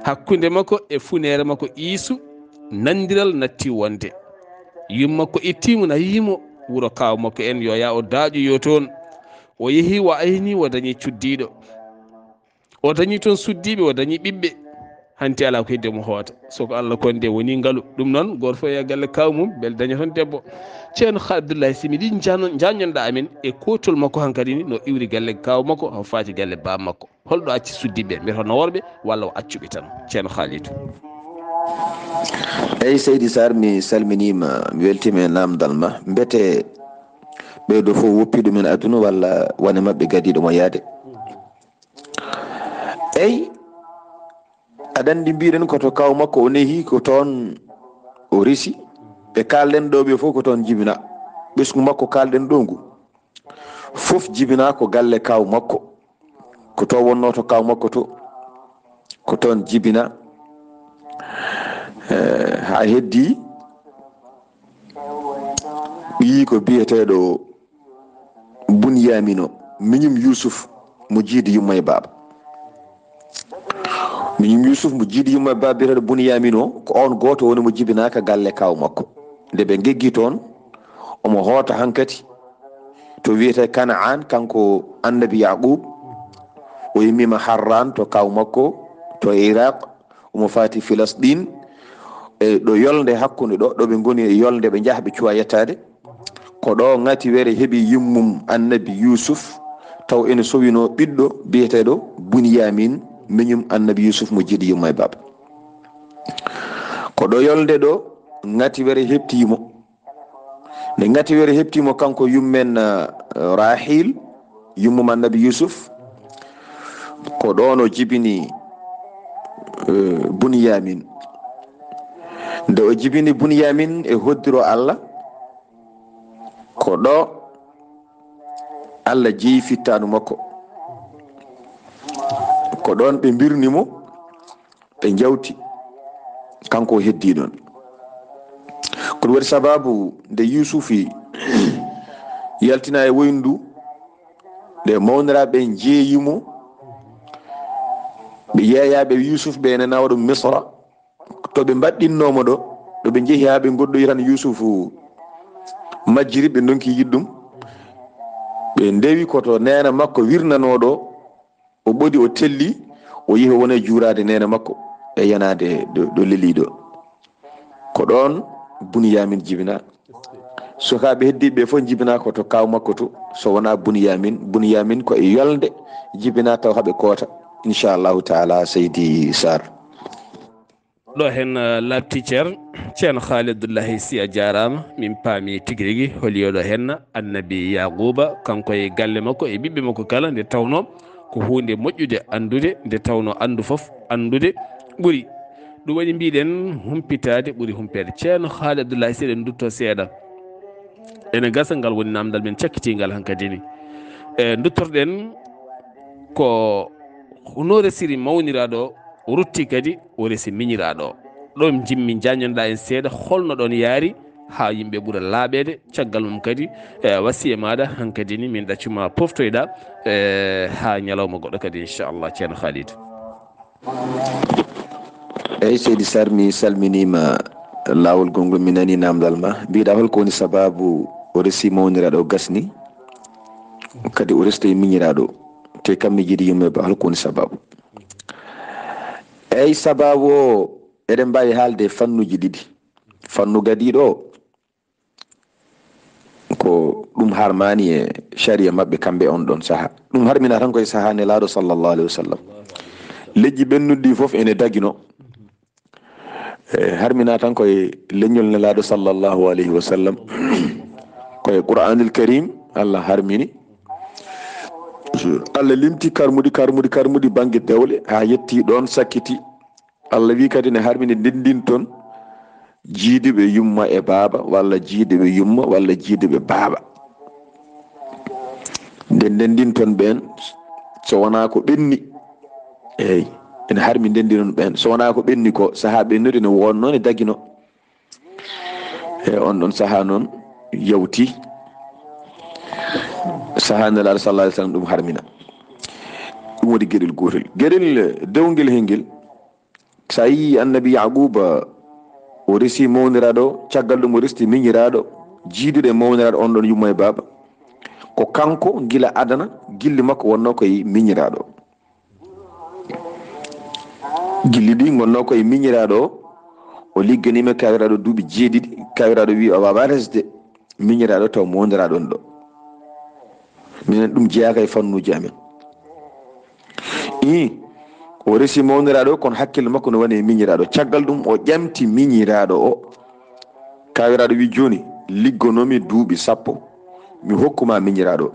Hakkunde makko e funeere makko Iisu, nanndiral natti wonde. Yum makko ittii mo, na yiyi mo wuro kaaw makko en, yo yaa o daaƴoyo toon. O yehi, wa ayni, wa dañi cuddiiɗo. O dañi toon suddiiɓe, o dañi ɓiɓɓe. Hanti alaa ko heddi mo hoota. So ko Allah kon de woni ngalu. Ɗum noon, gooto fof e galle kaaw mum, mbele daña toon debbo. Ceerno Abdullahi, si mi ɗi njaano-, njaanñonɗaa amen e kootol makko hankadi ni, no iwri galle kaaw makko, no faati galle baam makko. Holɗo acci suddiiɓe, mbiyata no worɓe, walla o accuɓe tan? Ceerno Khalidou. Eyi, seydi Sarr, mi salminiima, mi weltiima e naamndal ma. Mbete ɓee ɗoo fof woppi ɗum en aduna, walla wone maɓɓe gadiiɗo mo yaade? Eyi, aɗa anndi, mbiɗen ko to kaaw makko o nehi, ko toon o resi. Ɓe kaalɗen ɗoo ɓe fof ko toon jibina. Ɓesngu makko kaalɗen ɗoo ngu, fof jibina ko galle kaaw makko. Ko to wonnoo to kaaw makko to, ko toon jibina. Eh, haa heddi ɓiyi ko biyeteeɗo Bunyamin o, miñum Yusuf mo jiidi yumma e baaba. Miñum Yusuf mo jiidi yumma e baaba biyeteeɗo Bunyamin o, ko oon gooto woni mo jibinaa ka galle kaaw makko. Nde ɓe ngeggi toon, omo hoota hankadi to wiyetee Kanaan, kanko annabi Yaqub. O yimmiima Harran to kaaw makko, to Iraq. Omo faati Filistin, e ɗo yolnde hakkunde ɗo, ɗo ɓe ngoni e yolnde, ɓe njaha ɓe cuwa yettaade. Ko ɗo ŋati were heɓi yummum annabi Yusuf, taw ene sowino ɓiɗɗo biyeteeɗo Bunyamin, miñum annabi Yusuf mo jiidi yumma e baaba. Ko ɗo yolnde ɗo ŋati were heɓti mo. Nde ŋati were heɓti mo kanko yummen, eh, Rahil, yummum annabi Yusuf, ko ɗoon o jibini, eh, Bunyamin. Nde o jibini Bunyamin e hoddiro Allah, ko ɗo Allah jeyi fittaandu makko. Ko ɗoon ɓe mbirni mo, ɓe njawti, kanko o heddii ɗoon. Ko ɗum waɗi sabaabu nde Yuusufi yaltina e woyndu, nde mawniraaɓe ɓe njeeyi mo, ɓe yeeyaaɓe Yuusuf ɓe ene nawa ɗum Misra, to ɓe mbaɗɗinnoo mo ɗo, ɗo ɓe njehi haa ɓe ngoɗɗoyi tan Yuusufu majjiri, ɓe ndonki yiɗ ɗum. Ɓe ndewi ko to neene makko wirnanoo ɗo, o ɓodi, o telli, o yehi o wona e juuraade neene makko e yanaade ɗo, ɗo lelii ɗo. Ko ɗoon Buniyaamin jibinaa. Sukaaɓe heddiiɓe ɓe fof njibinaa ko to kaaw makko to, so wonaa Buniyaamin. Buniyaamin ko e yolnde jibinaa taw haɓe koota. Inchallahu taala, Seydi Sarr. Ɗo heen, eh, laaɓti ceer-, Ceerno Haali Abdullahi Si, a jaaraama. Min paami tigi rigi holi oɗo heen Annabi Yaaquuba, kanko e galle makko e ɓiɓɓe makko kala, nde tawnoo ko huunde moƴƴude anndude, nde tawnoo anndu fof anndude ɓuri. Ɗum waɗi mbiɗen humpitaade ɓuri humpeede. Ceerno Haali Abdullahi Si, eɗen ndutto seeɗa. Ene gasa ngal woni naamndal men cakkitiingal hankadi ni. E, nduttorɗen ko hono resiri mawniraaɗo o, o rutti kadi o resi miñiraaɗo o. Ɗo jimmi njaññanɗaa en seeɗa, holno ɗoon yaari haa yimɓe ɓura laaɓeede, caggal mum kadi, e, wasiya maaɗa hankadi ni min ɗaccuma poftoyɗa, e, haa ñalawma goɗɗo kadi inchallah, Ceerno Khalid. Eyi, Seydi Sarr, mi salminiima laawol gongol, mi nanii naamndal ma. Mbiɗa, holko woni sabaabu o resi mawniraaɗo o gasni, kadi o restoyi miñiraaɗo, te kam mi jiidi yumma ba, holko woni sabaabu? Eyi, sabaabu o, eɗen mbaawi haalde e fannuuji ɗiɗi. Fannu gadiiɗo o, ko ɗum harmaani e sariya maɓɓe kamɓe on ɗon saha. Ɗum harmina tan koye saha Nelaaɗo sallallahu alayhi wa sallam. Leƴƴi ɓennuɗi fof ene dagino. E, harmina tan koye leñol Nelaaɗo sallallahu alayhi wa sallam. Koye Qur'aanul Karim Allah harmini. Allah limti karmuɗi, karmuɗi, karmuɗi bannge dewle, haa yetti ɗoon sakkiti. Allah wi kadi ne harmini ndenndinton jiiduɓe yumma e baaba, walla jiiduɓe yumma, walla jiiduɓe baaba. Nde ndenndinton ɓeen, so wonaa ko ɓenni, eey, ene harmi ndenndinton ɓeen. So wonaa ko ɓenni ko, sahaa ɓennude ne wonnoo, ne dagino. E on ɗon sahaa noon yawti, sahaa Nelaaɗo sallallahu alayhi wa sallam ɗum harmina. Ɗum woni geɗel gootel. Geɗel dewngel hengel, so a yii Annabi Yaaquuba, o resi mawniraaɗo, caggal ɗum o resti miñiraaɗo, jiiduɗo e mawniraaɗo on ɗon yumma e baaba. Ko kanko gila adana, gilli makko wonnoo koye miñiraaɗo. Gilli ɗi ngonnoo koye miñiraaɗo o, o ligganiima kaawiraaɗo duuɓi jeeɗiɗi, kaawiraaɗo wi o waawaa resde miñiraaɗo taw mawniraaɗo on ɗo. Minen ɗum jeyaaka e fannuuji amen. Ii, o resi mawniraaɗo, kono hakkille makko no woni e miñiraaɗo. Caggal ɗum, o ƴamti miñiraaɗo o. Kaawiraaɗo wi, "Jooni, liggonomi duuɓi sappo, mi hokkuma miñiraaɗo."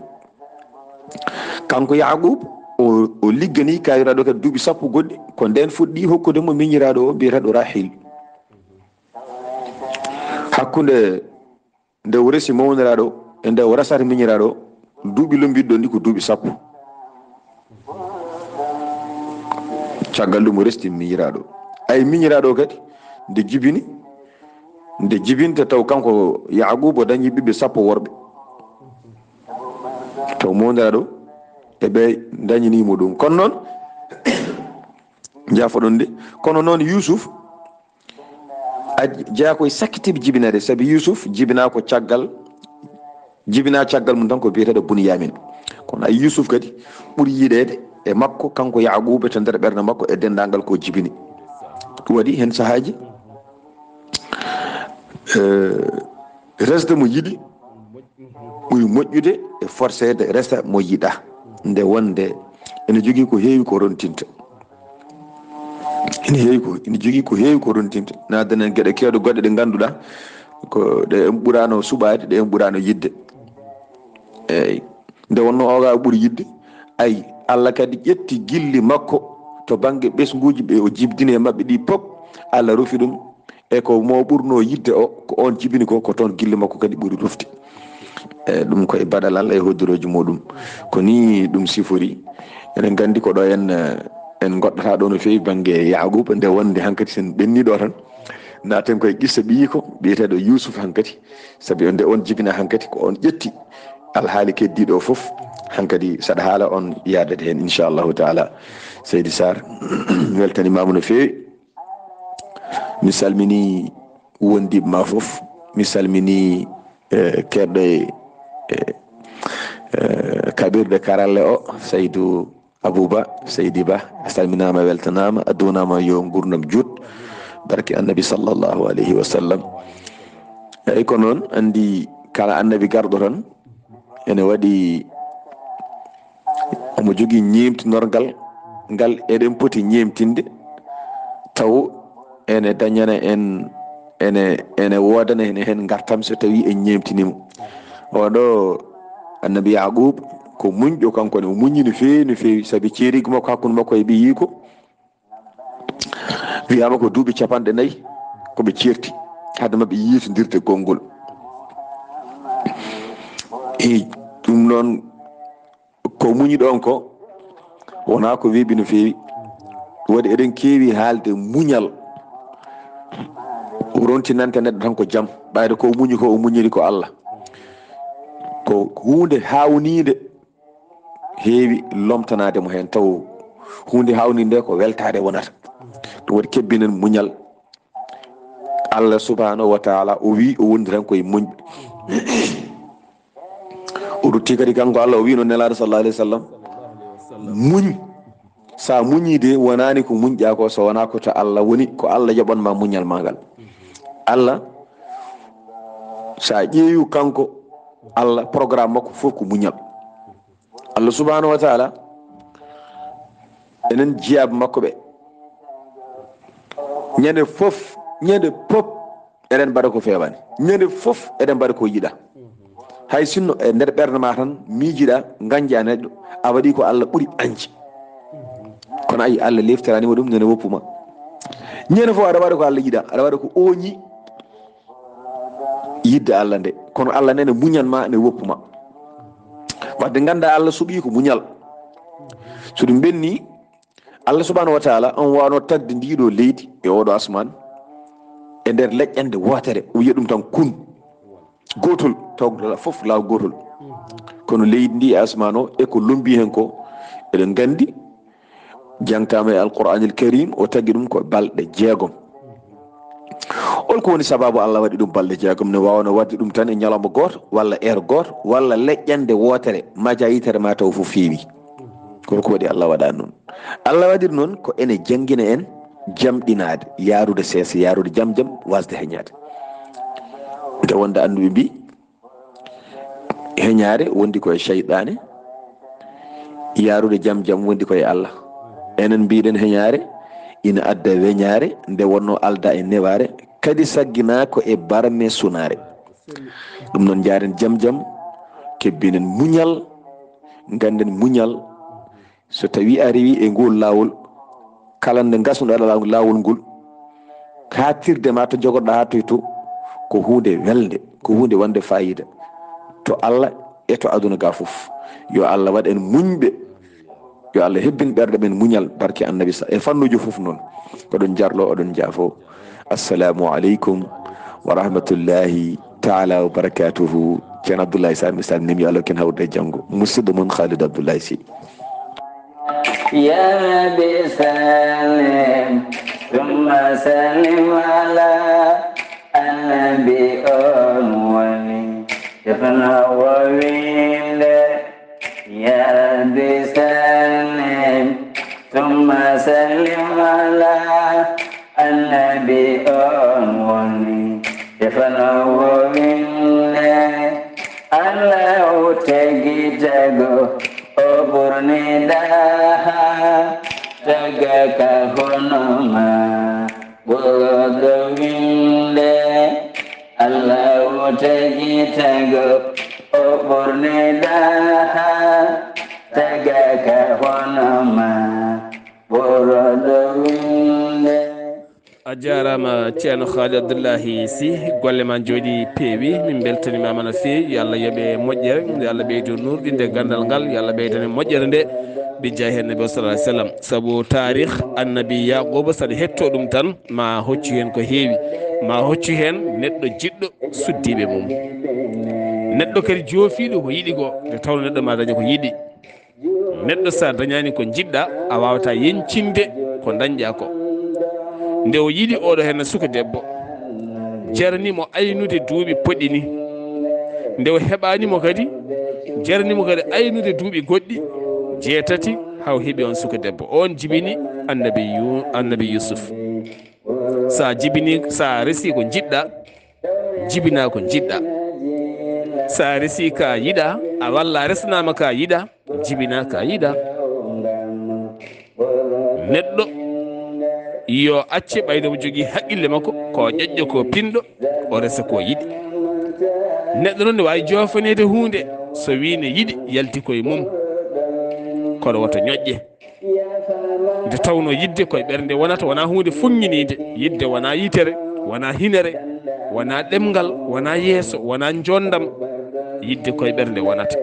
Kanko Yaaquub, o, o liggani kaawiraaɗo kadi duuɓi sappo goɗɗi, ko ndeen fuɗɗi hokkude mo miñiraaɗo o, biyeteeɗo Rahil. Hakkunde nde o resi mawniraaɗo e nde o resata miñiraaɗo, duuɓi lombiɗi ɗon ɗi ko duuɓi sappo. Caggal ɗum o resti miñiraaɗo. Ay, miñiraaɗo kadi nde jibini, nde jibinta taw kanko Yaaquuba dañi ɓiɓɓe sappo worɓe. Taw mawniraaɗo e ɓe dañani mo ɗum. Kono noon, jaafoɗon de. Kono noon Yuusuf, a jeyaa ko e sakkitiiɓe jibinere, sabi Yuusuf jibinaa ko caggal, jibinaa caggal mum tan ko biyeteeɗo Buniyaamin. Kono ay Yuusuf kadi ɓuri yiɗeede e makko, kanko Yaaquuba, to nder ɓernde makko e denndaangal ko jibini. Ɗum waɗi heen sahaaji, eh, resde mo yiɗi ɓuri moƴƴude e forceede resa mo yiɗaa. Nde wonde ene jogii ko heewi ko rontinta. Ene heewi ko, ene jogii ko heewi ko rontinta. Naadana en geɗe keewɗe goɗɗe ɗe ngannduɗaa ko ɗe en ɓuraano suɓaade, ɗe en ɓuraano yiɗde. Eey. Nde wonnoo o ga ɓuri yiɗde, ay, Allah kadi ƴetti gilli makko to bannge ɓesnguuji ɓe o jibdini e maɓɓe ɗi pop, Allah rufi ɗum. E ko mo ɓurnoo yiɗde o, ko oon jibini ko, ko toon gilli makko kadi ɓuri rufde. E ɗum ko e baɗalal e hoddirooji muɗum. Ko nii ɗum sifori. Eɗen nganndi ko ɗo en, eh, en ngoɗɗata ɗo no feewi bannge Yaqub, nde wonde hankadi sen ɓenni ɗo tan, naaten koye qissa ɓiyiiko biyeteeɗo Yusuf hankadi, sabi on nde on jibina hankadi ko on ƴetti alhaali keddiiɗo fof, hankadi saɗa haala on yaadade heen, inchallahu taala. Seydi Sarr, weltanimaama no feewi. Mi salmini wondiɓe ma fof. Mi salmini, eh, keɗɗo e, eh, eh, kaɓirɗe karalle o, Saydu Abouba, Seydi Ba. A salminaama, a weltanaama, a duunaama yo ngurdam juut, barke Annabi sallallahu alayhi wa sallam. Eyi, ko noon, anndi kala Annabi garɗo tan, ene waɗi, omo jogii ñeemtinorgal ngal eɗen poti ñeemtinde, taw ene dañana en, ene, ene woodana en heen ngartam so tawii en ñeemtinii mo. Oɗo Annabi Yaqub ko muñɗo, kanko ne o muñi no feewi, no feewi, sabi ceeriigu makko hakkunde makko e ɓiyiiko, wiyaama ko duuɓi capanɗe nayi ko ɓe ceerti, hade maɓɓe yiitondirde konngol. E ɗum noon, ko muñi ɗoon ko wonaa ko weeɓi no feewi. Waɗi eɗen keewi haalde muñal, rontinante neɗɗo tan ko jam, ɓayde ko muñi ko, o muñiri ko Allah. Ko huunde haawniinde, heewi lomtanaade mo heen, taw huunde haawniinde nde ko weltaade wonata. Ɗum waɗi kebbinen muñal. Allah subhanahu wa taala o wii o wondi tan koye muñɓe. O rutti kadi kanko Allah, o wii no Nelaaɗo sallallahu alayhi wa sallam, muñ, sa muñi de, wonaani ko muñƴa ko so wonaa ko to Allah woni, ko Allah yoɓan ma muñal ma ngal. Allah, sa ƴeewi kanko Allah, programme makko fof ko muñal. Allah subhanahu wa taala, enen jiyaaɓe makko ɓe, ñande fof, ñande pop eɗen mbaɗa ko feewaani, ñande fof eɗen mbaɗa ko yiɗa. Hay sinno e nder ɓernde ma tan miijiɗa, ganja neɗɗo, a waɗi ko Allah ɓuri añde. Kono ayi, Allah leftiraani ma ɗum, nene woppu ma. Ñande fof aɗa waɗa ko Allah yiɗa, aɗa waɗa ko ooñi yidde Allah nde. Kono Allah nene muñan ma, ne woppu ma. Wadde ngannda Allah suɓii ko muñal. So ɗum ɓenni, Allah subhanahu wa taala on wano tagde ndiɗo leydi e oɗo asman e nder leƴƴande wootere, o wiya ɗum tan kun, gootol, taw fof law gootol. Kono leydi ndi e asman o e ko lombi hen ko, eɗen nganndi, jangtama e Alqur'anil Karim, o tagi ɗum ko balɗe jeegom. Hol ko woni sababu Allah waɗi ɗum balɗe jeegom? Ne waawno waɗde ɗum tan e ñalawma gooto, walla heure gooto, walla leƴƴande wootere, maja yitere ma taw fof feewi. Kono ko waɗi Allah waɗa noon? Allah waɗiri noon ko ene janngina en jamɗinaade, yaarude seesa, yaarude jam jam, wasde heñaade. Nde wonde annduɓe mbi, heñaare wondi ko e seyɗaane, yaarude jam jam wondi ko e Allah. Enen mbiɗen heñaare ina adda weñaare, nde wonno alda e newaare, kadi saggina ko e barme sunaare. Ɗum noon, njaaren jam jam, kebbinen muñal, ngannden muñal, so tawi a rewi e ngol laawol, kala nde ngasnuɗa laawol ngol, haaɗtirde ma to jogorɗa haa toy to, ko huunde welde, ko huunde wonde fayida to Allah e to aduna ga fof. Yo Allah waɗ en muñɓe, yo Allah hebbin ɓerɗe men muñal, barke Annabi sa-, e fannuuji fof noon. Oɗon jarlo, oɗon jaafo. Assalamu aleykum wa rahmatullahi taala wa barakatuhu. Ceerno Abdoulaye Sarr, mi salminiima, yo Allah hokku en hawrude e janngo. Musidɗo mon Khalid Abdoulaye Sy. يا رب سلم ثم سلم على النبي أول. Ceerno o winnde, يا رب سلم ثم سلم على النبي أول. Ceerno o winnde, Allah tagi tago o ɓurni daha, taga ka hono ma ɓurɗo winnde. Allah tagi tago o ɓurni daha, taga ka hono ma ɓurɗo winnde. A jaaraama, Ceerno Khalid Abdoulaye Sy, golle ma njooɗi peewi, min mbeltanimaama no feewi. Yo Allah yoɓe moƴƴere, yo Allah ɓeydo nuurɗinde ganndal ngal, yo Allah ɓeydane moƴƴere nde. Ɓe jeyi heen Nabi sallallahu alaihi wasallam. Sabu taarih Annabi Yaquba, so aɗa heɗto ɗum tan, ma hoccu heen ko heewi. Ma hoccu heen neɗɗo jiɗɗo suddiiɓe mum. Neɗɗo kadi joofiiɗo ko yiɗi ko, nde tawno neɗɗo ma daña ko yiɗi. Neɗɗo so a dañaani ko njiɗɗa, a waawataa yeñcinde ko dañɗa ko. Nde o yiɗi oɗo heen suka debbo, jarani mo aynude duuɓi poɗɗi ni. Nde o heɓaani mo kadi, jarani mo kadi aynude duuɓi goɗɗi jeetati, haa o heɓi on suka debbo. On jibini Annabi Yu-, Annabi Yusuf. Sa jibini, sa resi ko njiɗɗa, jibina ko njiɗɗa. Sa resi ka yiɗa, a walla a resnama ka yiɗa, jibina ka yiɗa. Neɗɗo yo acce ɓayde mo jogii haqqille makko, ko ƴoƴƴo, ko pinɗo, o resa ko yiɗi. Neɗɗo noon ne waawi joofaneede huunde, so wii ne yiɗi, yalti koye mum, kono woto ñoƴƴe. Nde tawnoo yiɗde koye ɓernde wonata, wonaa huunde fuññiniinde. Yiɗde wonaa yitere, wonaa hinere, wonaa ɗemngal, wonaa yeeso, wonaa njoonndam. Yiɗde koye ɓernde wonata.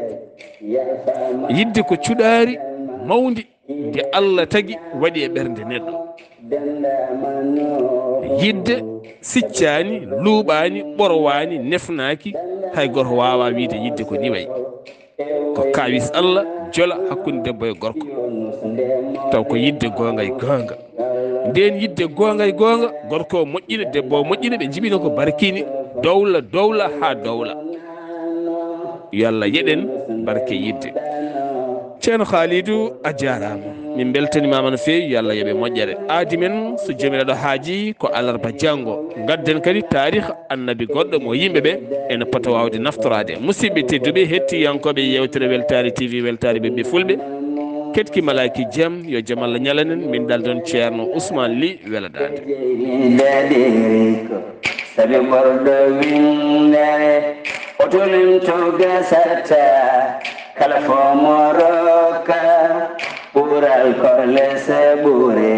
Yiɗde ko cuɗaari mawndi ndi Allah tagi, waɗi e ɓernde neɗɗo. Yiɗde siccaani, luuɓaani, ɓorwaani, nefnaaki, hay gooto waawaa wiyde yiɗde ko nii wayi. Ko kaawis Allah jola hakkunde debbo e gorko. Taw ko yiɗde goonga e goonga. Ndeen yiɗde goonga e goonga, gorko o moƴƴina, debbo o moƴƴina, ɓe njibina ko barkiini, dowla, dowla haa dowla. Yo Allah yeɗen barke yiɗde. Ceerno Khalidou, a jaaraama. Min mbeltanimaama no feewi, yo Allah yoɓe moƴƴere. Aadi men, so Joomiraaɗo haajii, ko alarba janngo. Ngadden kadi taarih Annabi goɗɗo mo yimɓe ɓe ene pota waawde naftoraade. Musidɓe tedduɓe, hettiyankooɓe yeewtere Weltaare T V, Weltaare Ɓiɓɓe Fulɓe, ketki malaaki jam, yo jam Allah ñalanen, min ɗaldon Ceerno Ousmane Ly Weladaande. Sabi ɓorɗo winndere, o tolento gasata, kala fo mo rokka, ɓural korle se ɓure.